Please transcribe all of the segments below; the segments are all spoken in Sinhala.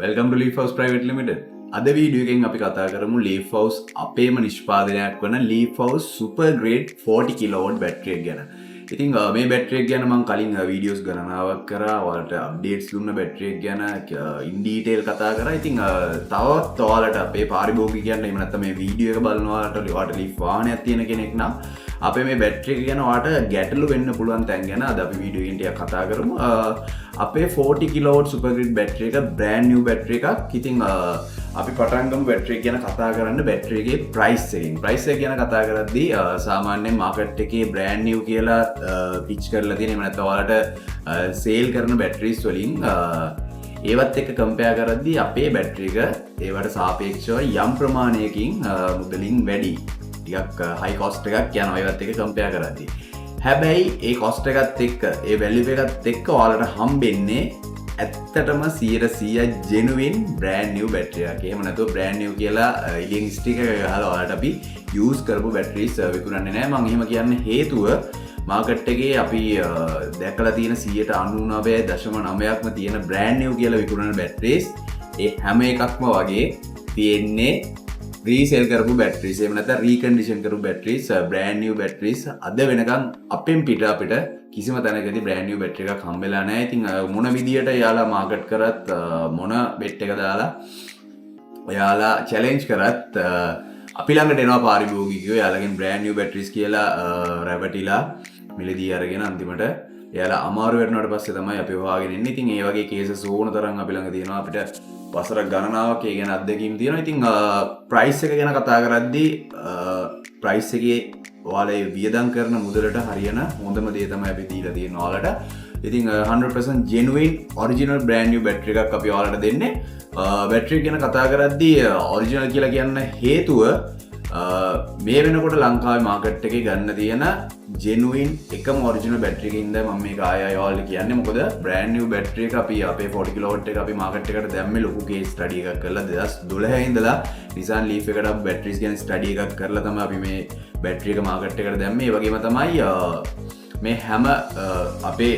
Welcome to Leaf House Private Limited. අද වීඩියෝ එකෙන් අපි කතා කරමු Leaf House අපේම නිෂ්පාදනයක් වන Leaf House Super Grade 40 kW battery එක ගැන. ඉතින් මේ බැටරි එක ගැන මම කලින් වීඩියෝස් ගණනාවක් කරා. ඔයාලට අප්ඩේට්ස් දුන්න බැටරි එක ගැන ඉන් ඩීටේල් කතා කරා. ඉතින් තවත් ඔයාලට අපේ පාරිභෝගිකයන්ට, එහෙම නැත්නම් මේ වීඩියෝ එක බලන ඔයාලට, ඔයාලට Leaf වාහනයක් තියෙන කෙනෙක් නම් අපේ මේ බැටරි එක ගැන ඔයාලට ගැටලු වෙන්න පුළුවන් තැන් ගැන අද අපි වීඩියෝ එකෙන් ටිකක් කතා කරමු. අපේ 40 කිලෝවොට් සුපර් ග්‍රිඩ් බැටරි එක බ්‍රෑන්ඩ් නිව් බැටරි එකක්. ඉතින් අපි පටන් ගමු බැටරි එක ගැන කතා කරන්න බැටරි එකේ ප්‍රයිස් එකෙන්. ප්‍රයිස් එක ගැන කතා කරද්දී සාමාන්‍යයෙන් මාකට් එකේ බ්‍රෑන්ඩ් නිව් කියලා පිච් කරලා තියෙන, එහෙම නැත්නම් ඔයාලට සේල් කරන බැටරිස් වලින් ඒවත් එක්ක කම්පෙයාර් කරද්දී අපේ බැටරි එක ඒවට සාපේක්ෂව යම් ප්‍රමාණයකින් මුදලින් වැඩි. ටිකක් හයි කොස්ට් එකක් යනවා ඒවත් එක්ක කම්පෙයාර් කරද්දී. හැබැයි ඒ කොස්ට් එකත් එක්ක, ඒ වැලියු එකත් එක්ක ඔයාලට හම්බෙන්නේ ඇත්තටම 100% ජෙනුවින් බ්‍රෑන්ඩ් නිව් බැටරි එකක්. එහෙම නැතුව බ්‍රෑන්ඩ් නිව් කියලා එළියෙන් ස්ටිකර් එක ගහලා ඔයාලට අපි යූස් කරපු බැටරිස් විකුණන්නේ නැහැ. මං එහෙම කියන්න හේතුව මාකට් එකේ අපි දැකලා තියෙන 99.9ක්ම තියෙන බ්‍රෑන්ඩ් නිව් කියලා විකුණන බැටරිස් ඒ හැම එකක්ම වගේ තියෙන්නේ රීසෙල් කරපු බැටරිස්, එහෙම නැත්නම් රීකන්ඩිෂන් කරපු බැටරිස්. බ්‍රෑන්ඩ් නිව් බැටරිස් අද වෙනකන් අපෙන් පිට අපිට කිසිම තැනකදී බ්‍රෑන්ඩ් නිව් බැටරි එකක් හම්බෙලා නැහැ. ඉතින් මොන විදියට එයාලා මාකට් කරත්, මොන බෙට් එක දාලා ඔයාලා චැලෙන්ජ් කරත්, අපි ළඟට එනවා පාරිභෝගිකයෝ එයාලගෙන් බ්‍රෑන්ඩ් නිව් බැටරිස් කියලා රැවටිලා මිලදී අරගෙන අන්තිමට එයාලා අමාරු වෙනුවාට පස්සේ තමයි අපි හොයාගෙන එන්නේ. ඉතින් ඒ වගේ කේසස් ඕන තරම් අපි ළඟ තියෙනවා. අපිට වසර ගණනාවක් ඒ ගැන අත්දැකීම් තියෙනවා. ඉතින් ප්‍රයිස් එක ගැන කතා කරද්දී ප්‍රයිස් එකේ ඔයාලා ඒ වියදම් කරන මුදලට හරියන හොඳම දේ තමයි අපි දීලා තියෙන්නේ ඔයාලට. ඉතින් 100% genuine original brand new battery එකක් අපි ඔයාලට දෙන්නේ. බැටරි ගැන කතා කරද්දී ඔරිජිනල් කියලා කියන්න හේතුව මේ වෙනකොට ලංකාවේ මාකට් එකේ ගන්න තියෙන ජෙනුයින් එකම ඔරිජිනල් බැටරි එකකින් ඉඳන් මම මේක ආය ආය ඔයාලට කියන්නේ. මොකද බ්‍රෑන්ඩ් නිව් බැටරි එක අපි අපේ 40 කිලෝවොට් එක අපි මාකට් එකට දැම්මේ ලොකු කේස් ස්ටඩි එකක් කරලා. 2012 ඉඳලා Nissan Leaf එකට අපි බැටරිස් ගැන ස්ටඩි එකක් කරලා තමයි අපි මේ බැටරි එක මාකට් එකට දැම්මේ. ඒ වගේම තමයි මේ හැම අපේ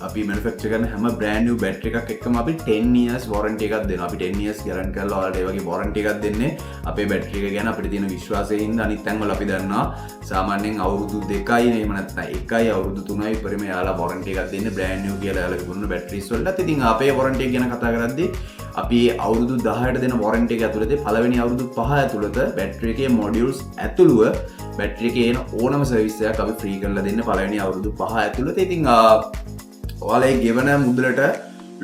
අපි මැනුෆැක්චර් කරන හැම බ්‍රෑන්ඩ් නිව් බැටරි එකක් එක්කම අපි 10 years warranty එකක් දෙනවා. අපි 10 years guarantee කරලා ඔයාලට ඒ වගේ warranty එකක් දෙන්නේ අපේ බැටරි එක ගැන අපිට තියෙන විශ්වාසයෙන් හින්දා. අනිත් තැන්වල අපි දන්නවා සාමාන්‍යයෙන් අවුරුදු 2යි, එහෙම නැත්නම් 1යි, අවුරුදු 3යි උපරිම එයාලා warranty එකක් දෙන්නේ බ්‍රෑන්ඩ් නිව් කියලා එයාලා විකුණන බැටරිස් වලටත්. ඉතින් අපේ warranty එක ගැන කතා කරද්දී අපි අවුරුදු 10ට දෙන warranty එක ඇතුළතදී පළවෙනි අවුරුදු 5 ඇතුළත බැටරි එකේ මොඩියුල්ස් ඇතුළුව බැටරි එකේ එන ඕනම සර්විස් එකක් අපි ෆ්‍රී කරලා දෙන්න පළවෙනි අවුරුදු 5 ඇතුළත. ඉතින් ඔයාලා ඒ ගෙවන මුදලට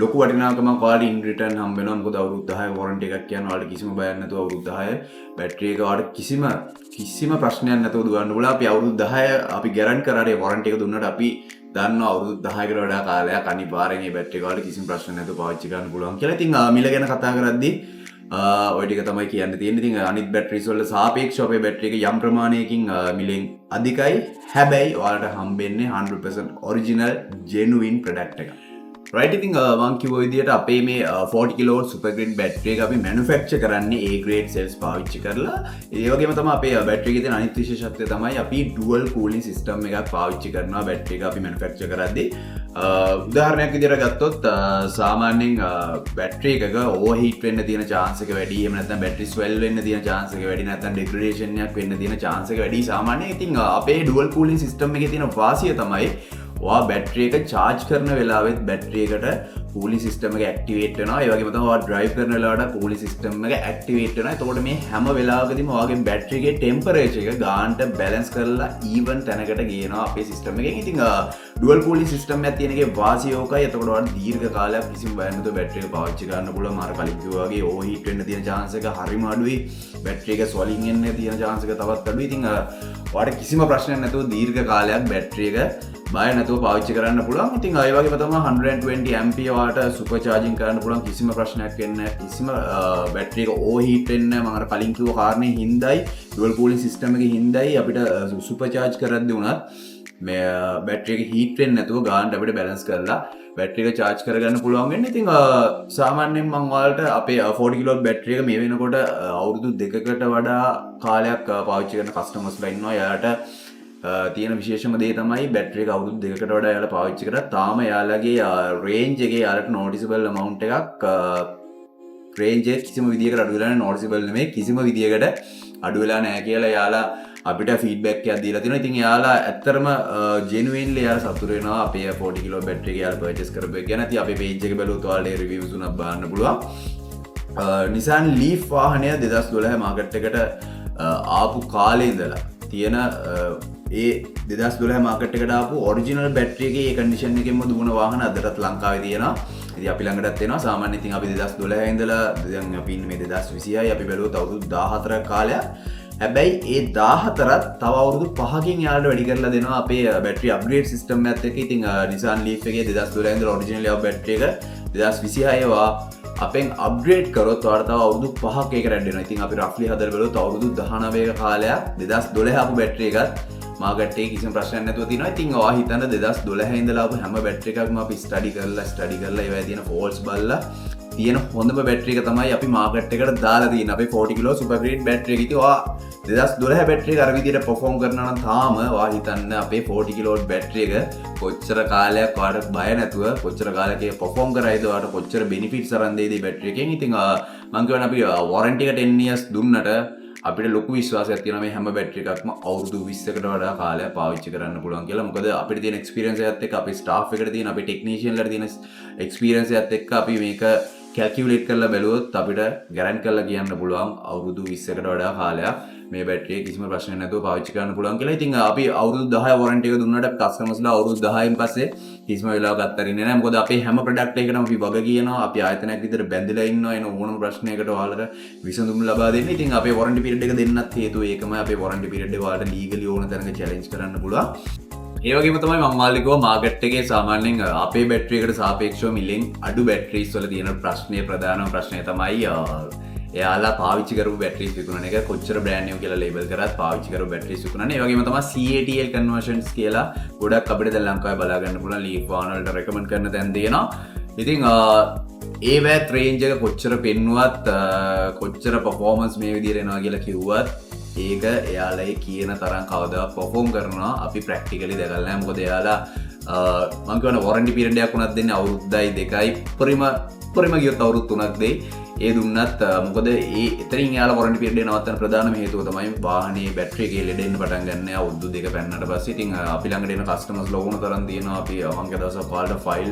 ලොකු වටිනාකමක් ඔයාලට ඉන් රිටර්න් හම්බ වෙනවා. මොකද අවුරුදු 10 වොරන්ටි එකක් කියන්නේ ඔයාලට කිසිම බයක් නැතුව අවුරුදු 10 බැටරි එක ඔයාලට කිසිම කිසිම ප්‍රශ්නයක් නැතුව දුවන්න පුළුවන්. අපි අවුරුදු 10 අපි ගැරන්ටි කරාට, ඒ වොරන්ටි එක දුන්නට අපි දන්නවා අවුරුදු 10කට වඩා කාලයක් අනිවාර්යෙන් මේ බැටරි එක ඔයාලට කිසිම ප්‍රශ්නයක් නැතුව පාවිච්චි කරන්න පුළුවන් කියලා. ඉතින් මිල ගැන කතා කරද්දී ඔය ටික තමයි කියන්න තියෙන්නේ. ඉතින් අනිත් බැටරිස් වලට සාපේක්ෂව අපේ බැටරි එක යම් ප්‍රමාණයකින් මිලෙන් අධිකයි. හැබැයි ඔයාලට හම්බෙන්නේ 100% ඔරිජිනල් ජෙනුයින් ප්‍රොඩක්ට් එක. රයිට්, ඉතින් මං කිව්ව විදියට අපේ මේ 40 කිලෝවොට් සුපර් ග්‍රිඩ් බැටරි එක අපි මැනුෆැක්චර් කරන්නේ A grade cells පාවිච්චි කරලා. ඒ වගේම තමයි අපේ බැටරි එකේ තියෙන අනිත් විශේෂත්වය තමයි අපි ඩුවල් කූලින් සිස්ටම් එකක් පාවිච්චි කරනවා බැටරි එක අපි මැනුෆැක්චර් කරද්දී. උදාහරණයක් විදියට ගත්තොත් සාමාන්‍යයෙන් බැටරි එකක ඕවර් හීට් වෙන්න තියෙන චාන්ස් එක වැඩි. එහෙම නැත්නම් බැටරි ස්වෙල් වෙන්න තියෙන චාන්ස් එක වැඩි. නැත්නම් ඩිග්‍රේඩේෂන් එකක් වෙන්න තියෙන චාන්ස් එක වැඩි සාමාන්‍යයෙන්. ඉතින් අපේ ඩුවල් කූලින් සිස්ටම් එකේ තියෙන වාසිය තමයි ඔයා බැටරි එක චාර්ජ් කරන වෙලාවෙත් බැටරි එකට කූලින් සිස්ටම් එක ඇක්ටිවේට් වෙනවා. ඒ වගේම තමයි ඔයා ඩ්‍රයිව් කරන වෙලාවට කූලින් සිස්ටම් එක ඇක්ටිවේට් වෙනවා. එතකොට මේ හැම වෙලාවකදීම ඔයාගේ බැටරි එකේ ටෙම්පරේචර් එක ගානට බැලන්ස් කරලා ඊවන් තැනකට ගේනවා අපේ සිස්ටම් එකෙන්. ඉතින් ඩුවල් කූලින් සිස්ටම් එකක් තියෙන එකේ වාසිය ඕකයි. එතකොට ඔයාලට දීර්ඝ කාලයක් කිසිම බයක් නැතුව බැටරි එක පාවිච්චි කරන්න පුළුවන්. අර කලින් කිව්වා වගේ ඕවර් හීට් වෙන්න තියෙන චාන්ස් එක හරිම අඩුයි. බැටරි එක ස්වලින් එන්න තියෙන චාන්ස් එක තවත් අඩුයි. ඉතින් ඔයාලට කිසිම ප්‍රශ්නයක් නැතුව දීර්ඝ කාලයක් බැටරි එක බය නැතුව පාවිච්චි කරන්න පුළුවන්. ඉතින් ඒ වගේම තමයි 120 ampere ඔයාලට සුපර් චාර්ජින් කරන්න පුළුවන්, කිසිම ප්‍රශ්නයක් වෙන්නේ නැහැ. කිසිම බැටරි එක ඕවර් හීට් වෙන්නේ නැහැ. මම අර කලින් කිව්ව කාරණේ හින්දායි, ඩුවල් කූලින් සිස්ටම් එකේ හින්දායි අපිට සුපර් චාර්ජ් කරද්දී උනත් මේ බැටරි එක හීට් වෙන්නේ නැතුව ගානට අපිට බැලන්ස් කරලා බැටරි එක චාර්ජ් කරගන්න පුළුවන් වෙන්නේ. ඉතින් සාමාන්‍යයෙන් මම ඔයාලට අපේ 40 කිලෝවොට් බැටරි එක මේ වෙනකොට අවුරුදු 2කට වඩා කාලයක් පාවිච්චි කරන කස්ටමර්ස්ලා ඉන්නවා. එයාලට තියෙන විශේෂම දේ තමයි බැටරි එක අවුරුදු 2කට වඩා එයාලා පාවිච්චි කරා තාම එයාලගේ රේන්ජ් එකේ එයාලට නොටිසබල් ඇමවුන්ට් එකක් රේන්ජ් එක කිසිම විදියකට අඩු වෙලා නැහැ, නොටිසබල් නෙමෙයි, කිසිම විදියකට අඩු වෙලා නැහැ කියලා එයාලා අපිට ෆීඩ්බැක් එකක් දීලා තියෙනවා. ඉතින් එයාලා ඇත්තටම ජෙනුයින්ලි එයාලා සතුටු වෙනවා අපේ 40 කිලෝ බැටරි එක එයාලා පර්චේස් කරපු එක ගැන. ඉතින් අපේ පේජ් එක බැලුවොත් ඔයාලට ඒ රිවිව්ස් උනත් බලන්න පුළුවන්. නිසාන් ලීෆ් වාහනය 2012 මාකට් එකට ආපු කාලේ ඉඳලා තියෙන ඒ 2012 මාකට් එකට ආපු ඔරිජිනල් බැටරි එකේ ඒ කන්ඩිෂන් එකෙන්ම දුවන වාහන අදටත් ලංකාවේ තියෙනවා. ඉතින් අපි ළඟටත් එනවා. සාමාන්‍යයෙන් ඉතින් අපි 2012 ඉඳලා දැන් අපි ඉන්නේ මේ 2026යි. අපි බැලුවොත් අවුරුදු 14ක් කාලයක්. හැබැයි ඒ 14ත් තව අවුරුදු 5කින් යාළුවට වැඩි කරලා දෙනවා අපේ බැටරි අප්ග්‍රේඩ් සිස්ටම් එකත් එක්ක. ඉතින් Nissan Leaf එකේ 2012 ඉඳලා ඔරිජිනල් ආව බැටරි එක 2026 වා අපෙන් අප්ග්‍රේඩ් කරොත් ඔයාලට තව අවුරුදු 5ක් ඒක රැඩ් වෙනවා. ඉතින් අපි රෆ්ලි හදලා බැලුවොත් අවුරුදු 19ක කාලයක් 2012 ආපු බැටරි එකත් මාකට් එකේ කිසිම ප්‍රශ්නයක් නැතුව තියෙනවා. ඉතින් ඔයා හිතන්න 2012 ඉඳලා ආපු හැම බැටරි එකක්ම අපි ස්ටඩි කරලා ඒවයේ තියෙන ෆෝල්ට්ස් බලලා තියෙන හොඳම බැටරි එක තමයි අපි මාකට් එකට දාලා තියෙන්නේ. අපේ 40 කිලෝ සුපර් ග්‍රේඩ් බැටරි එක. ඉතින් ඔයා 2012 බැටරි එක අර විදිහට පර්ෆෝම් කරනවා නම් තාම ඔයා හිතන්න අපේ 40 කිලෝ බැටරි එක කොච්චර කාලයක් ඔයාට බය නැතුව කොච්චර කාලයක් ඒක පර්ෆෝම් කරයිද, ඔයාට කොච්චර බෙනිෆිට්ස් අරන් දෙයිද මේ බැටරි එකෙන්. ඉතින් මං කියවන අපි වොරන්ටි එක 10 years දුන්නට අපිට ලොකු විශ්වාසයක් තියෙනවා මේ හැම බැටරි එකක්ම අවුරුදු 20කට වඩා කාලයක් පාවිච්චි කරන්න පුළුවන් කියලා. මොකද අපිට තියෙන එක්ස්පීරියන්ස් එකත් එක්ක, අපේ ස්ටාෆ් එකට තියෙන, අපේ ටෙක්නීෂියන්ලට තියෙන එක්ස්පීරියන්ස් එකත් එක්ක අපි මේක කැල්කියුලේට් කරලා බැලුවොත් අපිට ගැරන්ටි කරලා කියන්න පුළුවන් අවුරුදු 20කට වඩා කාලයක් මේ බැටරිය කිසිම ප්‍රශ්නයක් නැතුව පාවිච්චි කරන්න පුළුවන් කියලා. ඉතින් අපි අවුරුදු 10 වොරන්ටි එක දුන්නාට කස්ටමර්ස්ලා අවුරුදු 10න් පස්සේ කිසිම වෙලාවක අත්හරින්නේ නැහැ. මොකද අපේ හැම ප්‍රොඩක්ට් එකකටම අපි වග කියනවා. අපි ආයතනයක් විදිහට බැඳිලා ඉන්නවා. එන ඕනම ප්‍රශ්නයකට ඔයාලට විසඳුම් ලබා දෙන්න. ඉතින් අපේ වොරන්ටි පීරියඩ් එක දෙන්නත් හේතුව ඒකමයි. අපේ වොරන්ටි පීරියඩ් එක ඔයාලට ලීගලි ඕන තැනක චැලෙන්ජ් කරන්න පුළුවන්. ඒ වගේම තමයි මම ඔයාලට කිව්වා මාකට් එකේ සාමාන්‍යයෙන් අපේ බැටරි එකට සාපේක්ෂව මිලෙන් අඩු බැටරිස් වල තියෙන ප්‍රශ්නය, ප්‍රධානම ප්‍රශ්නය තමයි එයාලා පාවිච්චි කරපු බැටරිස් විකුණන එක. කොච්චර බ්‍රෑන්ඩ් නිව් කියලා ලේබල් කරත් පාවිච්චි කරපු බැටරිස් විකුණන. ඒ වගේම තමයි CATL කන්වර්ෂන්ස් කියලා ගොඩක් අපිට දැන් ලංකාවේ බලා ගන්න පුළුවන් ලීෆ් වාහන වලට රෙකමන්ඩ් කරන තැන් තියෙනවා. ඉතින් ඒවැත් රේන්ජ් එක කොච්චර පෙන්නුවත්, කොච්චර පර්ෆෝමන්ස් මේ විදිහට එනවා කියලා කිව්වත් ඒක එයාලා ඒ කියන තරම් කවදා පර්ෆෝම් කරනවා අපි ප්‍රැක්ටිකලි දැකලා නැහැ. මොකද එයාලා මං කියවන වොරන්ටි පීරියඩ් එකක් වුණත් දෙන්නේ අවුරුද්දයි දෙකයි, උපරිම උපරිම ගියොත් අවුරුදු 3ක් දෙයි. ඒ දුන්නත් මොකද ඒ එතනින් එයාලා වොරන්ටි පීරියඩ් එක නවත්තන ප්‍රධානම හේතුව තමයි වාහනේ බැටරි එකේ ලෙඩ එන්න පටන් ගන්න අවුරුදු 2 පැන්නට පස්සේ. ඉතින් අපි ළඟට එන කස්ටමර්ස්ලා ඕන තරම් තියෙනවා. අපි මං කිය දවසක් ඔයාලට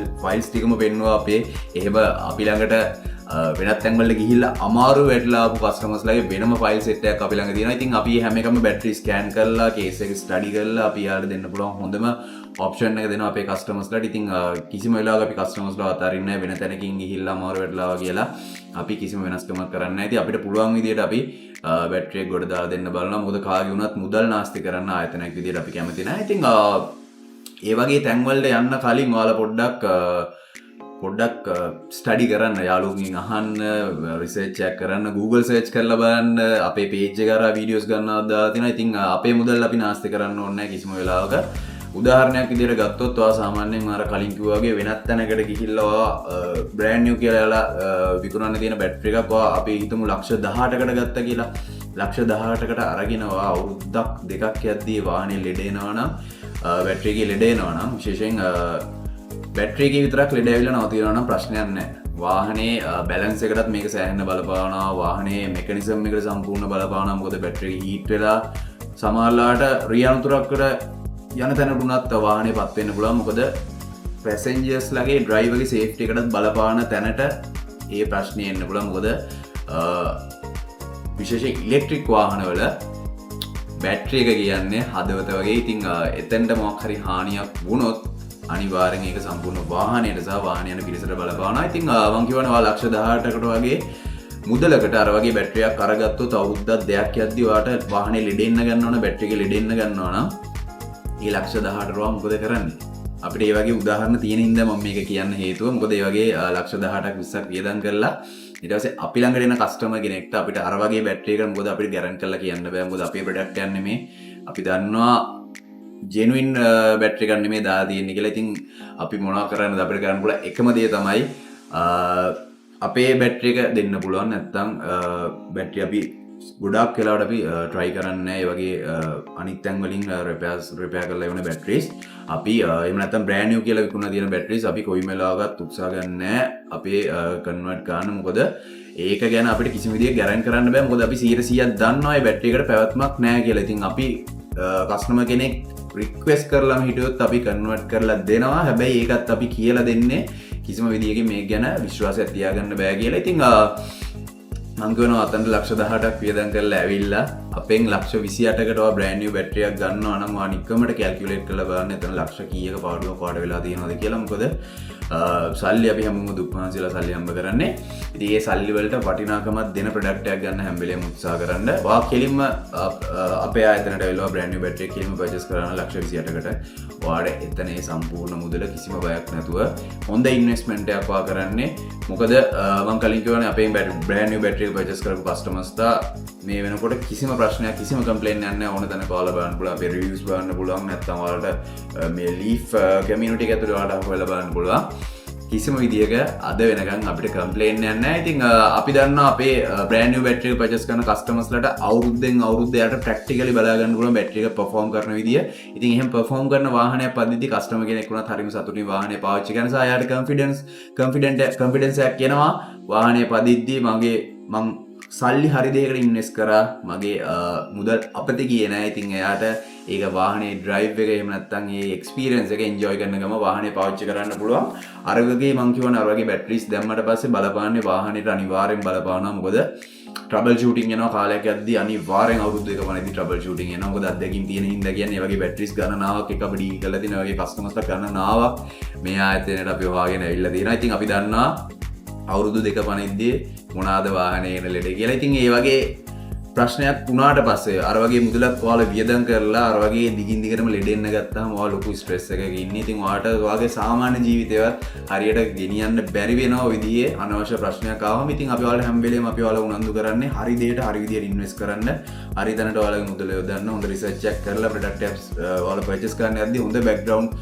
ෆයිල්ස් ටිකම පෙන්නුවා අපේ. එහෙම අපි ළඟට වෙනත් තැන්වලට ගිහිල්ලා අමාරු වැටලා ආපු කස්ටමර්ස්ලාගේ වෙනම ෆයිල් සෙට් එකක් අපි ළඟ තියෙනවා. ඉතින් අපි හැම එකම බැටරි ස්කෑන් කරලා කේස් එක ස්ටඩි කරලා අපි යාළුවට දෙන්න පුළුවන් හොඳම ඔප්ෂන් එක දෙනවා අපේ කස්ටමර්ස්ලාට. ඉතින් කිසිම වෙලාවක අපි කස්ටමර්ස්ලා අතාරින්නේ නැහැ. වෙන තැනකින් ගිහිල්ලා අමාරු වැටලා ආවා කියලා අපි කිසිම වෙනස්කමක් කරන්නේ නැහැ. ඉතින් අපිට පුළුවන් විදියට අපි බැටරි එක ගොඩ දාලා දෙන්න බලනවා. මොකද කාගේ වුණත් මුදල් නාස්ති කරන්න ආයතනයක් විදියට අපි කැමති නැහැ. ඉතින් ඒ වගේ තැන්වලට යන්න කලින් ඔයාලා පොඩ්ඩක් පොඩ්ඩක් ස්ටඩි කරන්න, යාළුවන්ගෙන් අහන්න, රිසර්ච් එකක් කරන්න, Google search කරලා බලන්න, අපේ පේජ් එක හරහා වීඩියෝස් ගන්නවා දාලා තියෙනවා. ඉතින් අපේ මුදල් අපි නාස්ති කරන්න ඕනේ නැහැ කිසිම වෙලාවක. උදාහරණයක් විදිහට ගත්තොත් ඔයා සාමාන්‍යයෙන් අර කලින් කිව්වා වගේ වෙනත් තැනකට ගිහිල්ලා ඔයා බ්‍රෑන්ඩ් නිව් කියලා එයාලා විකුණන්න තියෙන බැටරි එකක් ඔයා අපි හිතමු ලක්ෂ 18කට ගත්තා කියලා. ලක්ෂ 18කට අරගෙන ඔයා අවුරුද්දක් දෙකක් යද්දී වාහනේ ලෙඩ එනවා නම්, බැටරි එකේ ලෙඩ එනවා නම්, විශේෂයෙන් බැටරි එකේ විතරක් ලෙඩ ඇවිල්ලා නවතිනවා නම් ප්‍රශ්නයක් නැහැ. වාහනේ බැලන්ස් එකටත් මේක සෑහෙන බලපානවා. වාහනේ මෙකනිසම් එකට සම්පූර්ණ බලපානවා. මොකද බැටරි එක හීට් වෙලා සමහරලාට රිය අනතුරක්කට යන තැනට උනත් වාහනේ පත් වෙන්න පුළුවන්. මොකද පැසෙන්ජර්ස් ලගේ ඩ්‍රයිවර්ගේ සේෆ්ටි එකටත් බලපාන තැනට ඒ ප්‍රශ්නේ එන්න පුළුවන්. මොකද විශේෂයෙන් ඉලෙක්ට්‍රික් වාහනවල බැටරි එක කියන්නේ හදවත වගේ. ඉතින් එතෙන්ට මොකක් හරි හානියක් වුණොත් අනිවාර්යෙන් ඒක සම්පූර්ණ වාහනයට සහ වාහන යන පිරිසට බලපානවා. ඉතින් මං කියවනේ ඔයා ලක්ෂ 18කට වගේ මුදලකට අර වගේ බැටරියක් අරගත්තොත් අවුරුද්දක් දෙකක් යද්දි ඔයාට වාහනේ ලෙඩ එන්න ගන්නවා නම්, බැටරි එකේ ලෙඩ එන්න ගන්නවා නම් ඒ ලක්ෂ 18 රூபා මොකද කරන්නේ? අපිට ඒ වගේ උදාහරණ තියෙන හින්දා මම මේක කියන්න හේතුව. මොකද ඒ වගේ ලක්ෂ 18ක් 20ක් වියදම් කරලා ඊට පස්සේ අපි ළඟට එන කස්ටමර් කෙනෙක්ට අපිට අර වගේ බැටරි එකක් මොකද අපිට ගැරන්ටි කරලා කියන්න බෑ. මොකද අපේ ප්‍රොඩක්ට් එකක් නෙමේ. අපි දන්නවා ජෙනුයින් බැටරි එකක් නෙමේ දාලා තියෙන්නේ කියලා. ඉතින් අපි මොනවා කරන්නද? අපිට කරන්න පුළුවන් එකම දේ තමයි අපේ බැටරි එක දෙන්න පුළුවන්. නැත්තම් බැටරි අපි ගොඩාක් වෙලාවට අපි ට්‍රයි කරන්නේ නැහැ ඒ වගේ අනිත් තැන් වලින් රිපෙයාර් කරලා එවන බැටරිස්. අපි එහෙම නැත්නම් බ්‍රෑන්ඩ් නිව් කියලා විකුණලා තියෙන බැටරිස් අපි කොයිම වෙලාවකත් උත්සාහ ගන්නෑ අපේ කන්වර්ට් කරන්න. මොකද ඒක ගැන අපිට කිසිම විදියක ගැරන්ටි කරන්න බෑ. මොකද අපි 100%ක් දන්නවා මේ බැටරි එකට පැවැත්මක් නෑ කියලා. ඉතින් අපි කස්ටමර් කෙනෙක් රික්වෙස්ට් කරලාම හිටියොත් අපි කන්වර්ට් කරලා දෙනවා. හැබැයි ඒකත් අපි කියලා දෙන්නේ කිසිම විදියකින් මේක ගැන විශ්වාසයක් තියාගන්න බෑ කියලා. ඉතින් මං කියනවා අතන්ට ලක්ෂ 18ක් වියදම් කරලා ඇවිල්ලා අපෙන් ලක්ෂ 28කට ඔයා බ්‍රෑන්ඩ් නිව් බැටරියක් ගන්නවා නම් ඔයා නිකමට කැල්කියුලේට් කරලා බලන්න එතන ලක්ෂ කීයක පාඩුවක් ඔයාට වෙලා තියෙනවද කියලා. මොකද සල්ලි අපි හැමෝම දුක් මහන්සිලා සල්ලි හම්බ කරන්නේ. ඉතින් ඒ සල්ලි වලට වටිනාකමක් දෙන ප්‍රොඩක්ට් එකක් ගන්න හැම වෙලේම උත්සාහ කරන්න. ඔයා කෙලින්ම අපේ ආයතනයට ඇවිල්ලා බ්‍රෑන්ඩ් නිව් බැටරි එක කෙලින්ම පර්චේස් කරා නම් ලක්ෂ 28කට ඔයාට එතන ඒ සම්පූර්ණ මුදල කිසිම බයක් නැතුව හොඳ ඉන්වෙස්ට්මන්ට් එකක් ඔයා කරන්නේ. මොකද මං කලින් කිව්වනේ අපේ බ්‍රෑන්ඩ් නිව් බැටරි එක පර්චේස් කරපු කස්ටමර්ස්ලා මේ වෙනකොට කිසිම ප්‍රශ්නයක්, කිසිම කම්ප්ලේන් එකක් නැහැ. ඕන තැනක ඔයාලා බලන්න පුළුවන්, අපේ රිවිව්ස් බලන්න පුළුවන්, නැත්නම් ඔයාලට මේ ලීෆ් කමියුනිටි එක ඇතුලේ ඔයාලට හොයලා බලන්න පුළුවන්. කිසිම විදියක අද වෙනකන් අපිට කම්ප්ලේන් එකක් නැහැ. ඉතින් අපි දන්නවා අපේ බ්‍රෑන්ඩ් නිව් බැටරි එක පර්චේස් කරන කස්ටමර්ස්ලාට අවුරුද්දෙන් අවුරුද්ද යට ප්‍රැක්ටිකලි බලා ගන්න පුළුවන් බැටරි එක පර්ෆෝම් කරන විදිය. ඉතින් එහෙම පර්ෆෝම් කරන වාහනයක් පදිද්දි කස්ටමර් කෙනෙක් වුණත් හරිම සතුටින් වාහනේ පාවිච්චි කරන නිසා එයාට කොන්ෆිඩන්ස් එකක් එනවා. වාහනේ පදිද්දි මගේ මං සල්ලි හරි දෙයකට ඉන්වෙස්ට් කරා, මගේ මුදල් අපතේ ගියේ නෑ. ඉතින් එයාට ඒක වාහනේ ඩ්‍රයිව් එක එහෙම නැත්නම් ඒ එක්ස්පීරියන්ස් එක එන්ජොයි කරන ගම වාහනේ පාවිච්චි කරන්න පුළුවන්. අර වගේ මං කියවන අර වගේ බැටරිස් දැම්මට පස්සේ බලපාන්නේ වාහනේට අනිවාර්යෙන් බලපානවා. මොකද ට්‍රබල් ෂූටින් එනවා කාලයක් යද්දි, අනිවාර්යෙන් අවුරුදු දෙක පනදී ට්‍රබල් ෂූටින් එනවා. මොකද අත්දැකීම් තියෙන හින්දා කියන්නේ ඒ වගේ බැටරිස් ගණනාවක් එක අපි ඩීල් කරලා තියෙනවා. ඒ වගේ කස්ටමර්ස්ලා ගණනාවක් මේ ආයතනයට අපි හොයාගෙන ඇවිල්ලා තියෙනවා. ඉතින් අපි දන්නවා අවුරුදු 2 පනිද්දී මොනාද වාහනේ එන ලෙඩ කියලා. ඉතින් ඒ වගේ ප්‍රශ්නයක් වුණාට පස්සේ අර වගේ මුදලක් ඔයාලා වියදම් කරලා අර වගේ දිගින් දිගටම ලෙඩ එන්න ගත්තාම ඔයා ලොකු ස්ට්‍රෙස් එකක ඉන්නේ. ඉතින් ඔයාට ඔයාගේ සාමාන්‍ය ජීවිතේවත් හරියට ගෙනියන්න බැරි වෙනවා ඔය විදිහේ අනවශ්‍ය ප්‍රශ්නයක් ආවම. ඉතින් අපි ඔයාලා හැම වෙලේම අපි ඔයාලා උනන්දු කරන්නේ හරි දෙයට හරි විදිහට ඉන්වෙස්ට් කරන්න. හරි තැනට ඔයාලගේ මුදල යොදන්න. හොඳ රිසර්ච් එකක් කරලා ප්‍රොඩක්ට් එකක් ඔයාලා පර්චේස් කරන්න යද්දි හොඳ බැක්ග්‍රවුන්ඩ්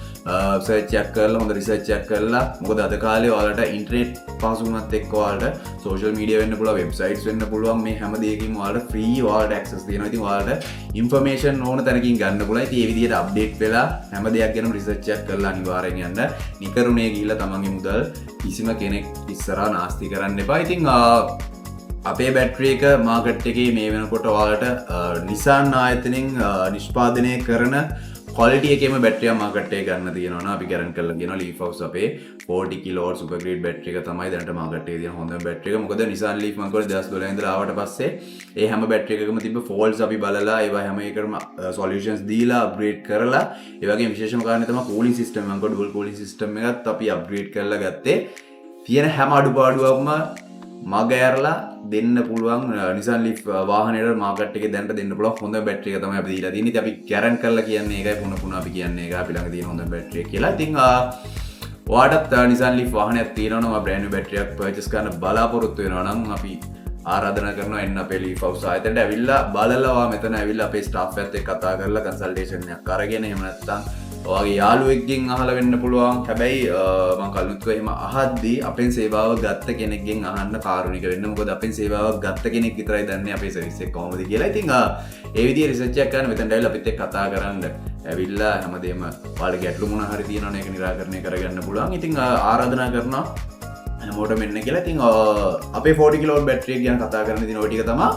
සර්ච් එකක් කරලා, හොඳ රිසර්ච් එකක් කරලා. මොකද අද කාලේ ඔයාලට ඉන්ටර්නෙට් පහසුකමත් එක්ක ඔයාලට සෝෂල් මීඩියා වෙන්න පුළුවන්, වෙබ්සයිට්ස් වෙන්න පුළුවන්, මේ හැම දෙයකින්ම ඔයාලට ෆ්‍රී ඔයාලට ඇක්සස් තියෙනවා. ඉතින් ඔයාලට ඉන්ෆර්මේෂන් ඕන තැනකින් ගන්න පුළුවන්. ඉතින් ඒ විදිහට අප්ඩේට් වෙලා හැම දෙයක් ගැනම රිසර්ච් එකක් කරලා අනිවාර්යෙන් යන්න. නිකරුණේ ගිහිල්ලා තමන්ගේ මුදල් කිසිම කෙනෙක් ඉස්සරහා නාස්ති කරන්න එපා. ඉතින් අපේ බැටරි එක මාකට් එකේ මේ වෙනකොට ඔයාලට නිසාන් ආයතනයෙන් නිෂ්පාදනය කරන ක්වොලිටි එකේම බැටරියක් මාකට් එකේ ගන්න තියෙනවා නම් අපි ගැරන්ටි කරලා කියනවා ලීෆ් හවුස් අපේ 40 කිලෝවොට් සුපර් ග්‍රේඩ් බැටරි එක තමයි දැනට මාකට් එකේ තියෙන හොඳම බැටරි එක. මොකද නිසාන් ලීෆ් මං කිව්වා 2012 ඉඳලා ආවට පස්සේ ඒ හැම බැටරි එකකම තිබ්බ ෆෝල්ට්ස් අපි බලලා ඒවා හැම එකටම සොලියුෂන්ස් දීලා අප්ග්‍රේඩ් කරලා, ඒ වගේම විශේෂම කාරණේ තමයි කූලින් සිස්ටම්. මං කිව්වා ඩුවල් කූලින් සිස්ටම් එකත් අපි අප්ග්‍රේඩ් කරලා ගත්තේ. තියෙන හැම අඩුපාඩුවක්ම මග ඇරලා දෙන්න පුළුවන් නිසාන් ලීෆ් වාහනයට මාකට් එකේ දැනට දෙන්න පුළුවන් හොඳ බැටරි එක තමයි අපි දීලා තියෙන්නේ. ඉතින් අපි ගැරන්ටි කරලා කියන්නේ ඒකයි, පුන පුන අපි කියන්නේ ඒකයි අපි ළඟ තියෙන හොඳ බැටරි එක කියලා. ඉතින් ඔයාටත් නිසාන් ලීෆ් වාහනයක් තියෙනවා නම් ඔයා බ්‍රෑන්ඩ් නිව් බැටරියක් පර්චේස් කරන්න බලාපොරොත්තු වෙනවා නම් අපි ආරාධනා කරනවා එන්න අපේ ලීෆ් හවුස් ආයතනයට ඇවිල්ලා බලලා, ඔයා මෙතන ඇවිල්ලා අපේ ස්ටාෆ් එකත් එක්ක කතා කරලා කන්සල්ටේෂන් එකක් අරගෙන, එහෙම නැත්නම් ඔයාගේ යාළුවෙක්ගෙන් අහලා වෙන්න පුළුවන්. හැබැයි මං කලිනුත් කිව්වා එහෙම අහද්දී අපෙන් සේවාව ගත්ත කෙනෙක්ගෙන් අහන්න කාරුණික වෙන්න. මොකද අපෙන් සේවාවක් ගත්ත කෙනෙක් විතරයි දන්නේ අපේ සර්විස් එක කොහොමද කියලා. ඉතින් ඒ විදිහේ රිසර්ච් එකක් කරන්න මෙතනට ඇවිල්ලා අපිත් එක්ක කතා කරන්න. ඇවිල්ලා හැමදේම ඔයාලගේ ගැටලු මොන හරි තියෙනවනේ ඒක නිරාකරණය කරගන්න පුළුවන්. ඉතින් ආරාධනා කරනවා හැමෝටම එන්න කියලා. ඉතින් අපේ 40 කිලෝවොට් බැටරි එක ගැන කතා කරන්න ඉතින් ඔය ටික තමයි.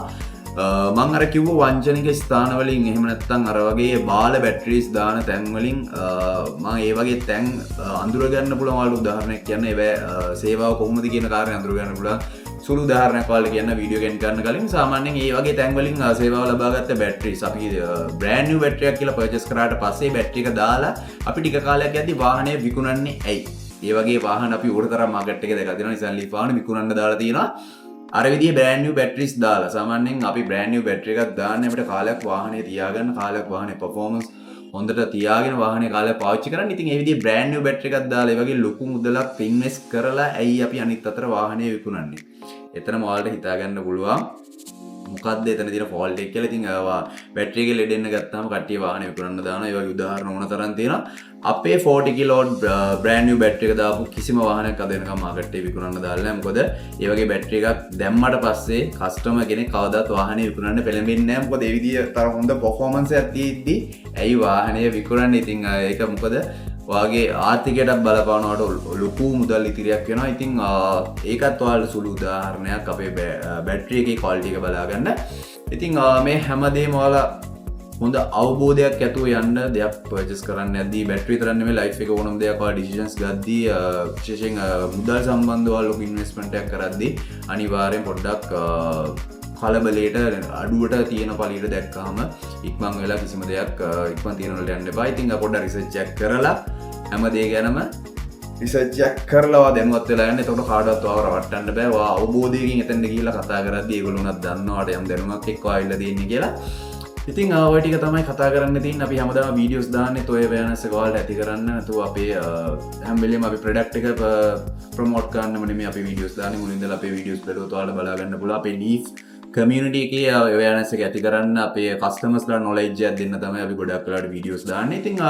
මං අර කිව්ව වංචනික ස්ථාන වලින් එහෙම නැත්නම් අර වගේ බාල බැටරිස් දාන තැන් වලින් මං ඒ වගේ තැන් අඳුර ගන්න පුළුවන් ඔයාලට උදාහරණයක් කියන්න. ඒවැ සේවාව කොහොමද කියන කාරණේ අඳුර ගන්න පුළුවන් සුළු උදාහරණයක් ඔයාලට කියන්න වීඩියෝ එක එන්ඩ් කරන්න කලින්. සාමාන්‍යයෙන් ඒ වගේ තැන් වලින් සේවාව ලබාගත්ත බැටරිස් අපි බ්‍රෑන්ඩ් නිව් බැටරියක් කියලා පර්චේස් කරාට පස්සේ බැටරි එක දාලා අපි ටික කාලයක් යද්දි වාහනය විකුණන්නේ ඇයි? ඒ වගේ වාහන අපි ඕන තරම් මාකට් එකේ දැකලා තියෙනවා. නිසාන් ලීෆ් වාහන විකුණන්න දාලා තියෙනවා. අර විදිහේ බ්‍රෑන්ඩ් නිව් බැටරිස් දාලා. සාමාන්‍යයෙන් අපි බ්‍රෑන්ඩ් නිව් බැටරි එකක් දාන්නේ අපිට කාලයක් වාහනේ තියාගන්න, කාලයක් වාහනේ පර්ෆෝමන්ස් හොඳට තියාගෙන වාහනේ කාලයක් පාවිච්චි කරන්න. ඉතින් ඒ විදිහේ බ්‍රෑන්ඩ් නිව් බැටරි එකක් දාලා ඒ වගේ ලොකු මුදලක් ඉන්වෙස්ට් කරලා ඇයි අපි අනිත් අතර වාහනේ විකුණන්නේ? එතනම ඔයාලට හිතා ගන්න පුළුවන් මොකක්ද මොකද්ද එතන තියෙන ෆෝල්ට් එක කියලා. ඉතින් ඒවා බැටරි එකේ ලෙඩ එන්න ගත්තාම කට්ටිය වාහනේ විකුණන්න දානවා. ඒ වගේ උදාහරණ ඕන තරම් තියෙනවා. අපේ 40 කිලෝවොට් බ්‍රෑන්ඩ් නිව් බැටරි එක දාපු කිසිම වාහනයක් අද වෙනකම් මාකට් එකේ විකුණන්න දාලා නැහැ. මොකද ඒ වගේ බැටරි එකක් දැම්මට පස්සේ කස්ටමර් කෙනෙක් කවදාත් වාහනේ විකුණන්න පෙළඹෙන්නේ නැහැ. මොකද ඒ විදිය තර හොඳ පර්ෆෝමන්ස් එකක් තියෙද්දි ඇයි වාහනය විකුණන්නේ? ඉතින් ඒක මොකද ඔයාගේ ආර්ථිකයටත් බලපානවට ලොකු මුදල් ඉතිරියක් වෙනවා. ඉතින් ඒකත් ඔයාලට සුළු උදාහරණයක් අපේ බැටරි එකේ ක්වොලිටි එක බලා ගන්න. ඉතින් මේ හැමදේම ඔයාලා හොඳ අවබෝධයක් ඇතුව යන්න දෙයක් පර්චේස් කරන්න යද්දී. බැටරි විතරක් නෙමෙයි, ලයිෆ් එක ඕනම දෙයක් ඔයාලා ඩිසිෂන්ස් ගද්දී, විශේෂයෙන් මුදල් සම්බන්ධව ඔයාලා ලොකු ඉන්වෙස්ට්මන්ට් එකක් කරද්දී අනිවාර්යෙන් පොඩ්ඩක් කලබලයට අඩුවට තියෙන පළියට දැක්කහම ඉක්මන් වෙලා කිසිම දෙයක් ඉක්මන් තියෙන වලට යන්න එපා. ඉතින් පොඩ්ඩක් රිසර්ච් එකක් කරලා, හැම දේ ගැනම රිසර්ච් එකක් කරලා ඔයා දැනුවත් වෙලා යන්න. එතකොට කාටවත් ඔයාව රවට්ටන්න බෑ. ඔයා අවබෝධයකින් එතනට ගිහිල්ලා කතා කරද්දී ඒගොල්ලෝ උනත් දන්නවා ඔයාට යම් දැනුමක් එක්ක ඔයා ඇවිල්ලා තියෙන්නේ කියලා. ඉතින් ඔය ටික තමයි කතා කරන්න තියෙන්නේ. අපි හැමදාම වීඩියෝස් දාන්නේ ඔය අවෙයාර්නස් එක ඔයාලට ඇති කරන්න. නැතුව අපේ හැම වෙලේම අපි ප්‍රොඩක්ට් එක ප්‍රොමෝට් කරන්නම නෙමෙයි අපි වීඩියෝස් දාන්නේ. මුලින් ඉඳලා අපේ වීඩියෝස් බැලුවොත් ඔයාලට බලා ගන්න පුළුවන්. අපේ ලීෆ් කමියුනිටි එකේ අවෙයාර්නස් එක ඇති කරන්න, අපේ කස්ටමර්ස්ලා නොලෙජ් එකක් දෙන්න තමයි අපි ගොඩක් වෙලාවට වීඩියෝස් දාන්නේ. ඉතින්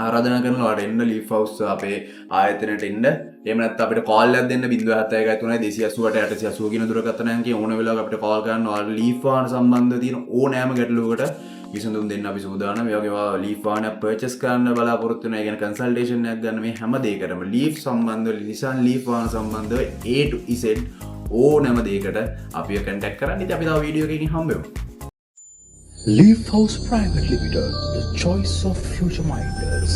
ආරාධනා කරනවා ඔයාලට එන්න ලීෆ් හවුස් අපේ ආයතනයට එන්න. එහෙම නැත්නම් අපිට කෝල් එකක් දෙන්න 071 288 880 කියන දුරකථන අංකයෙන් ඕන වෙලාවක අපිට කෝල් කරන්න. ඔයාලා ලීෆ් වාහන සම්බන්ධව තියෙන ඕනෑම ගැටලුවකට විසඳුම් දෙන්න අපි සූදානම්. ඒ වගේම ඔයාලා ලීෆ් වාහනයක් පර්චේස් කරන්න බලාපොරොත්තු වෙන, ඒ කියන්නේ කන්සල්ටේෂන් එකක් ගන්න, මේ හැම දෙයකටම ලීෆ් සම්බන්ධව, Nissan Leaf වාහන සම්බන්ධව A to Z ඕනෑම දෙයකට අපිව කන්ටැක්ට් කරන්න. ඉතින් අපි තව වීඩියෝ එකකින් හම්බෙමු. Leaf House Private Limited, the choice of future minders.